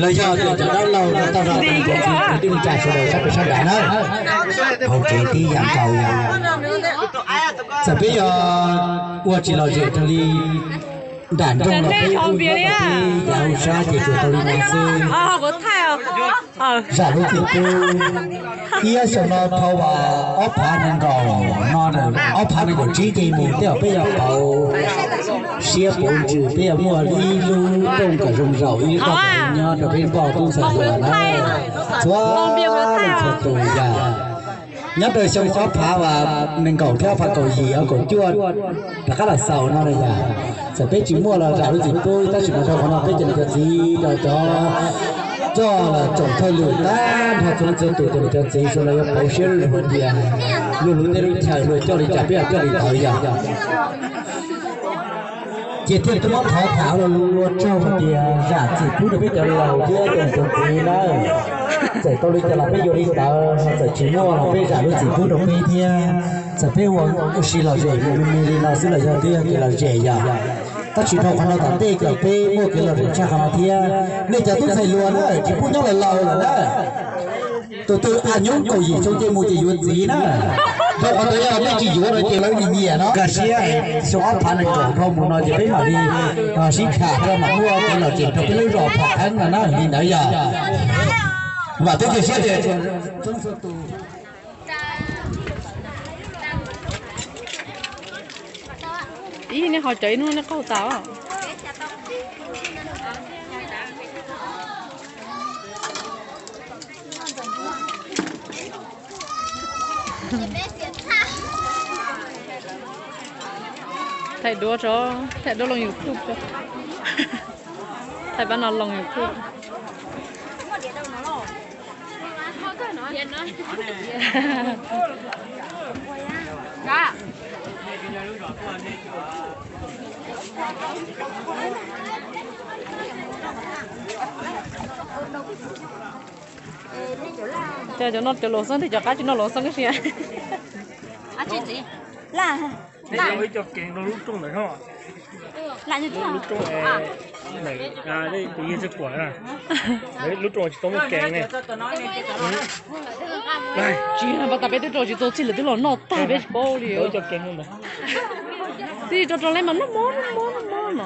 Los yog tias cov dab laug no tau los ntawm cov txiv kwv tij neej tsa sawv daws sab pem sab nrad na, hauv tsev tib yam nkaus yom. Txawm peb yog ua tsis lom zem raws li nram nroog los peb ua nyob rau peb yav hauv sab ces tsuas tau li no xwb. Zam lub txim pub, ib xyoos no dhau ob phav nees nkaum no, ob phav nees nkaum tsib ces mus tej zaum peb yuav pauv siab pauv ntsws, peb yuav muaj ib lub rooj kom zoo zaum, ib lub rooj kom zoo nyob rau peb poj tub ntxhais hluas na, txhua leej txhua tus yom. Nyob rau xyoo ob phav nees nkaum thiab ob phav kaum yim, ob kaum cuaj, rov qab los xaus no na yom. Txawm peb tsis muaj los zam lub txim pub, tab sis mas rau qhov no peb cov niam cov txiv, cov coj los tsoom thawj lwm tag nrho txhua leej txhua tus, cov niam cov txiv sawv daws yuav pauv siab lub zog tias luag lub teb lub chaw luag coj li cas peb yuav coj li ntawd yom. Ces thiaj li muab thov tham los lus ua tsaug hais tias zam txim pub rau peb cov laus thiab cov niam cov txiv nawb. Txawm tau li cas los peb yuav li ntawd, txawm tsis muaj los peb zam lub txim pub rau peb thiab. Txawm peb ua ua si lom zem me me li no xwb los yog twb yog kev lom zem yom. Tab sis dhau qhov no tom ntej kom peb muaj kev lom zem tshaj qhov no thiab. Nej cov tub ntxhais hluas na tsis pub nyob los laus lawm na. Tus twg a nyob kaum yim xyoo ces mus ces yuav txiv na. Dhau qhov ntawd yog nej tsis yuav no ces lawv nyiam nyiam no. Kaj siab xyoo ob phav nees nkaum dhau mus no ces peb mam li sib tham rau mam muaj kev lom zem rau peb lub zos Phom Kheeb no na, li ntawd yog. Vam thiab cia siab tias ib nej ho cov ib hnub nej qaug tas. Thaij duab tso, thaij duab loo YouTube tso. Thaij pab no loo YouTube. Cas cov no cov laus xeeb thiab cov qab tsis no laus xeeb ib si. Laj, laj, lub rooj ntawd, lub rooj, tus yig tsis pom, lub rooj tsis tau muaj kev ne. Tsis, pas tas peb twb rau tsis tau txij lawm twb los noj tag peb tsis paub li. Txij rau rau lawm mas noj mov noj mov noj mov no.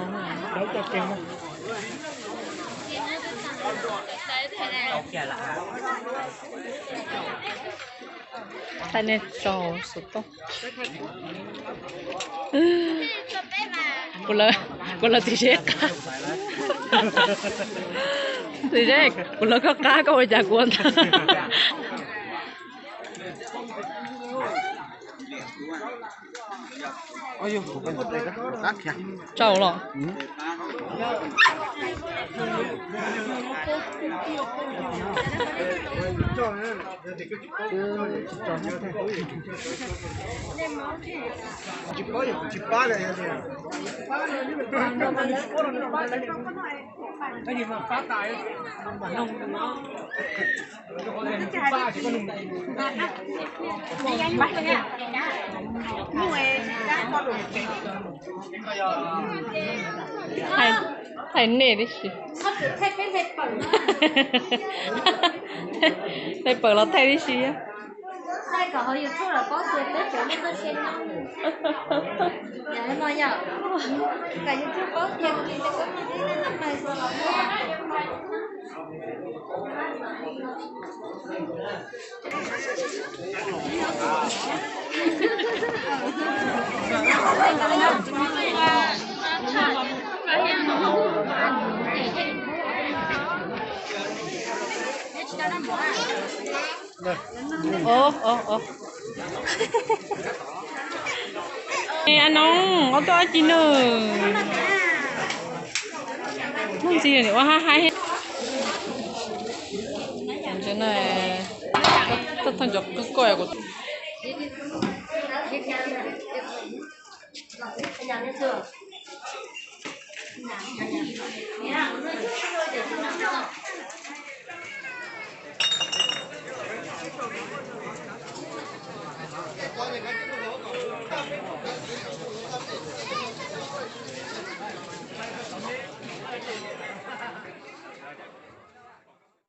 Thaij nej tso xov tooj. Kuv lawv txiv zeb qab, txiv zeb, kuv lawv koj qab koj ua cas kuv ua ntag. Tsaus los. Thaij nej tib si. Thaij pawg los thaij tib si. Ov, ov, ov. A noog, ob tug dab tsi nws? Muaj ntxhi ua hab haib. Thawj thawj cov koj koj.